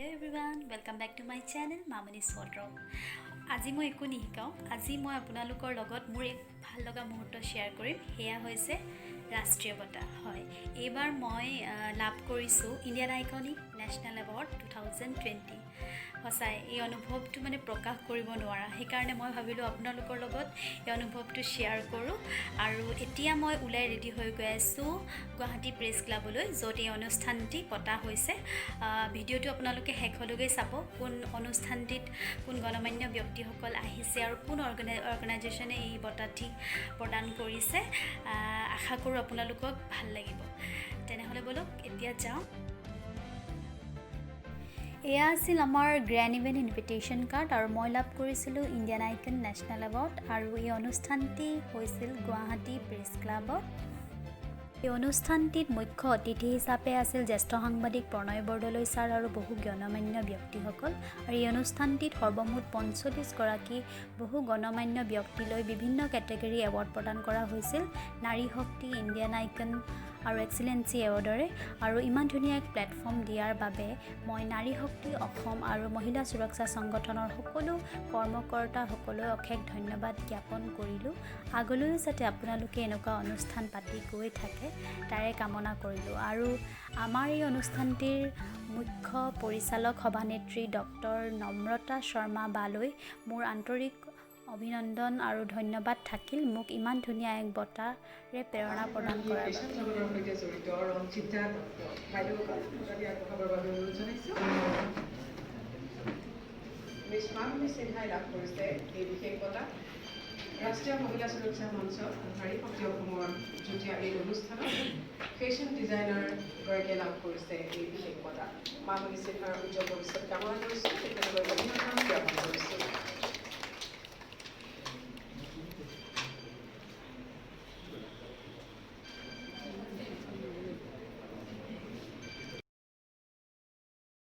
Everyone, welcome back to my channel Mamoni's Wardrobe. আজি মই একো নিশিকাওঁ। আজি মই আপোনালোকৰ লগত মোৰ এক ভাল লগা মুহূৰ্ত শ্বেয়াৰ কৰিম। সেয়া হৈছে ৰাষ্ট্ৰীয় বঁটা। হয়, এইবাৰ মই লাভ কৰিছোঁ Indian Iconic National Award 2020। সঁচাই এই অনুভৱটো মানে প্ৰকাশ কৰিব নোৱাৰা। সেইকাৰণে মই ভাবিলোঁ আপোনালোকৰ লগত এই অনুভৱটো শ্বেয়াৰ কৰোঁ। আৰু এতিয়া মই ওলাই ৰেডি হৈ গৈ আছোঁ গুৱাহাটী প্ৰেছ ক্লাবলৈ, য'ত এই অনুষ্ঠানটি পতা হৈছে। ভিডিঅ'টো আপোনালোকে শেষলৈকে চাব, কোন অনুষ্ঠানটিত কোন গণ্যমান্য ব্যক্তিসকল আহিছে আৰু কোন অৰ্গেনাইজেশ্যনে এই বঁটাটি প্ৰদান কৰিছে। আশা কৰোঁ আপোনালোকক ভাল লাগিব। তেনেহ'লে ব'লক, এতিয়া যাওঁ। এয়া আছিল আমাৰ গ্ৰেণ্ড ইভেণ্ট ইনভিটেশ্যন কাৰ্ড আৰু মই লাভ কৰিছিলোঁ ইণ্ডিয়ান আইকন নেশ্যনেল এৱাৰ্ড। আৰু এই অনুষ্ঠানটি হৈছিল গুৱাহাটী প্ৰেছ ক্লাবত। এই অনুষ্ঠানটিত মুখ্য অতিথি হিচাপে আছিল জ্যেষ্ঠ সাংবাদিক প্ৰণয় বৰদলৈ ছাৰ আৰু বহু গণ্যমান্য ব্যক্তিসকল। আৰু এই অনুষ্ঠানটিত সৰ্বমুঠ 45গৰাকী বহু গণ্যমান্য ব্যক্তিলৈ বিভিন্ন কেটেগৰী এৱাৰ্ড প্ৰদান কৰা হৈছিল, নাৰী শক্তি, ইণ্ডিয়ান আইকন আৰু এক্সিলেঞ্চি এৱাৰ্ডৰে। আৰু ইমান ধুনীয়া এক প্লেটফৰ্ম দিয়াৰ বাবে মই নাৰী শক্তি অসম আৰু মহিলা সুৰক্ষা সংগঠনৰ সকলো কৰ্মকৰ্তাসকলৈ অশেষ ধন্যবাদ জ্ঞাপন কৰিলোঁ। আগলৈও যাতে আপোনালোকে এনেকুৱা অনুষ্ঠান পাতি গৈ থাকে, তাৰে কামনা কৰিলোঁ। আৰু আমাৰ এই অনুষ্ঠানটিৰ মুখ্য পৰিচালক সভানেত্ৰী ডক্টৰ নম্ৰতা শৰ্মা বালৈ মোৰ আন্তৰিক অভিনন্দন আৰু ধন্যবাদ থাকিল, মোক ইমান ধুনীয়া এক বঁটাৰে প্ৰেৰণা প্ৰদান কৰাৰ বাবে। ফেশ্বন জগতৰ সৈতে জড়িত ৰঞ্জিতা দত্ত বাইদেউসকল, বঁটাটি আগবঢ়াবৰ বাবে অনুৰোধ জনাইছোঁ। মিছ মামনি সিনহাই লাভ কৰিছে এই বিশেষ বঁটা। ৰাষ্ট্ৰীয় মহিলা সুৰক্ষা মঞ্চ, নাৰী শক্তি অসমৰ যুটীয়া এই অনুষ্ঠানত ফেশ্বন ডিজাইনাৰ গৰাকীয়ে লাভ কৰিছে এই বিশেষ বঁটা। মামনি সিনহাৰ উজ্জ্বল ভৱিষ্যত কামনা কৰিছোঁ, তেখেতলৈ অভিনন্দন জ্ঞাপন কৰিছোঁ।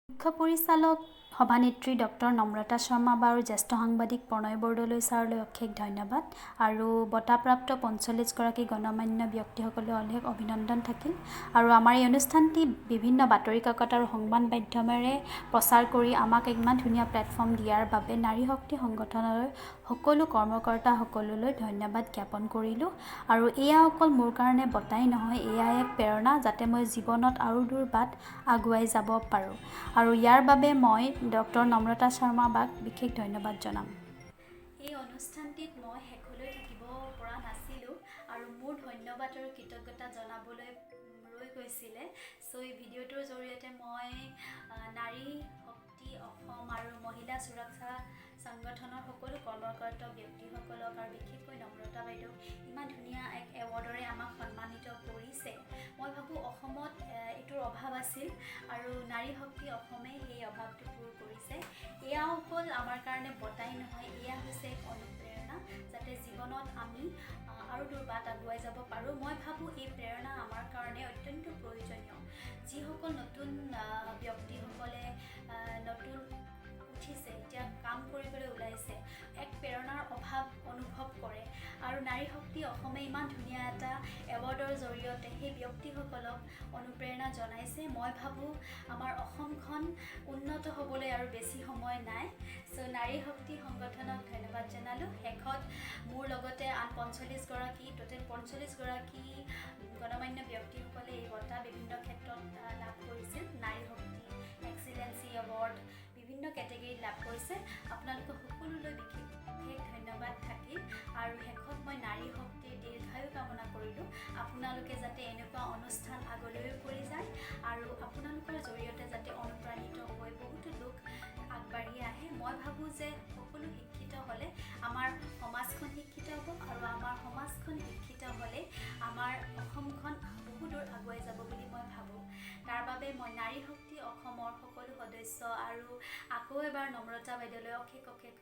মুখ্য পৰিচালক সভানেত্ৰী ডক্টৰ নম্ৰতা শৰ্মা বা আৰু জ্যেষ্ঠ সাংবাদিক প্ৰণয় বৰদলৈ ছাৰলৈ অশেষ ধন্যবাদ আৰু বঁটাপ্ৰাপ্ত 45গৰাকী গণ্যমান্য ব্যক্তিসকললৈ অলেখ অভিনন্দন থাকিল। আৰু আমাৰ এই অনুষ্ঠানটি বিভিন্ন বাতৰি কাকত আৰু সংবাদ মাধ্যমেৰে প্ৰচাৰ কৰি আমাক ইমান ধুনীয়া প্লেটফৰ্ম দিয়াৰ বাবে নাৰী শক্তি সংগঠনৰ সকলো কৰ্মকৰ্তাসকললৈ ধন্যবাদ জ্ঞাপন কৰিলোঁ। আৰু এয়া অকল মোৰ কাৰণে বঁটাই নহয়, এয়া এক প্ৰেৰণা, যাতে মই জীৱনত আৰু দূৰ বাট আগুৱাই যাব পাৰোঁ। আৰু ইয়াৰ বাবে মই ডক্টৰ নম্ৰতা শৰ্মা বাক বিশেষ ধন্যবাদ জনাম। এই অনুষ্ঠানটিত মই শেষলৈ থাকিব পৰা নাছিলোঁ আৰু মোৰ ধন্যবাদ আৰু কৃতজ্ঞতা জনাবলৈ ৰৈ গৈছিলে। চ' এই ভিডিঅ'টোৰ জৰিয়তে মই নাৰী শক্তি অসম আৰু মহিলা সুৰক্ষা সংগঠনৰ সকলো কৰ্মকৰ্তা ব্যক্তিসকলক আৰু বিশেষকৈ নম্ৰতা বাইদেউক ইমান ধুনীয়া এক এৱাৰ্ডৰে আমাক সন্মানিত কৰিছে। মই ভাবোঁ অসমত এইটোৰ অভাৱ আছিল আৰু নাৰী শক্তি অসমে সেই অভাৱটো পূৰ কৰিছে। এয়া অকল আমাৰ কাৰণে বঁটাই নহয়, এয়া হৈছে এক অনুপ্ৰেৰণা, যাতে জীৱনত আমি আৰু দূৰ বাট আগুৱাই যাব পাৰোঁ। মই ভাবোঁ এই প্ৰেৰণা আমাৰ কাৰণে অত্যন্ত প্ৰয়োজনীয়। যিসকল নতুন ব্যক্তিসকলে নতুন উঠিছে, এতিয়া কাম কৰিবলৈ ওলাইছে, এক প্ৰেৰণাৰ অভাৱ অনুভৱ কৰে আৰু নাৰী শক্তি অসমে ইমান ধুনীয়া এটা এৱাৰ্ডৰ জৰিয়তে সেই ব্যক্তিসকলক অনুপ্ৰেৰণা জনাইছে। মই ভাবোঁ আমাৰ অসমখন উন্নত হ'বলৈ আৰু বেছি সময় নাই। চ' নাৰী শক্তি সংগঠনক ধন্যবাদ জনালোঁ। শেষত মোৰ লগতে আন 45গৰাকী, টোটেল 45গৰাকী গণ্যমান্য ব্যক্তিসকলে এই বঁটা বিভিন্ন ক্ষেত্ৰত লাভ কৰিছিল। নাৰী শক্তি এক্সিলেঞ্চি এৱাৰ্ড বিভিন্ন কেটেগৰীত লাভ কৰিছে। আপোনালোকক সকলোলৈ বিশেষ বিশেষ ধন্যবাদ থাকিল। আৰু শেষত মই নাৰী শক্তিৰ দীৰ্ঘায়ু কামনা কৰিলোঁ। আপোনালোকে যাতে এনেকুৱা অনুষ্ঠান আগলৈও কৰি যায় আৰু আপোনালোকৰ জৰিয়তে যাতে অনুপ্ৰাণিত হৈ বহুতো লোক আগবাঢ়ি আহে। মই ভাবোঁ যে সকলো শিক্ষিত হ'লে আমাৰ সমাজখন শিক্ষিত হ'ব আৰু আমাৰ সমাজখন শিক্ষিত হ'লে আমাৰ অসমখন বহু দূৰ আগুৱাই যাব বুলি মই ভাবোঁ। তাৰ বাবে মই নাৰী শক্তি অসমৰ সকলো সদস্য আৰু আকৌ এবাৰ নম্ৰতা বাইদেউলৈ অশেষ অশেষ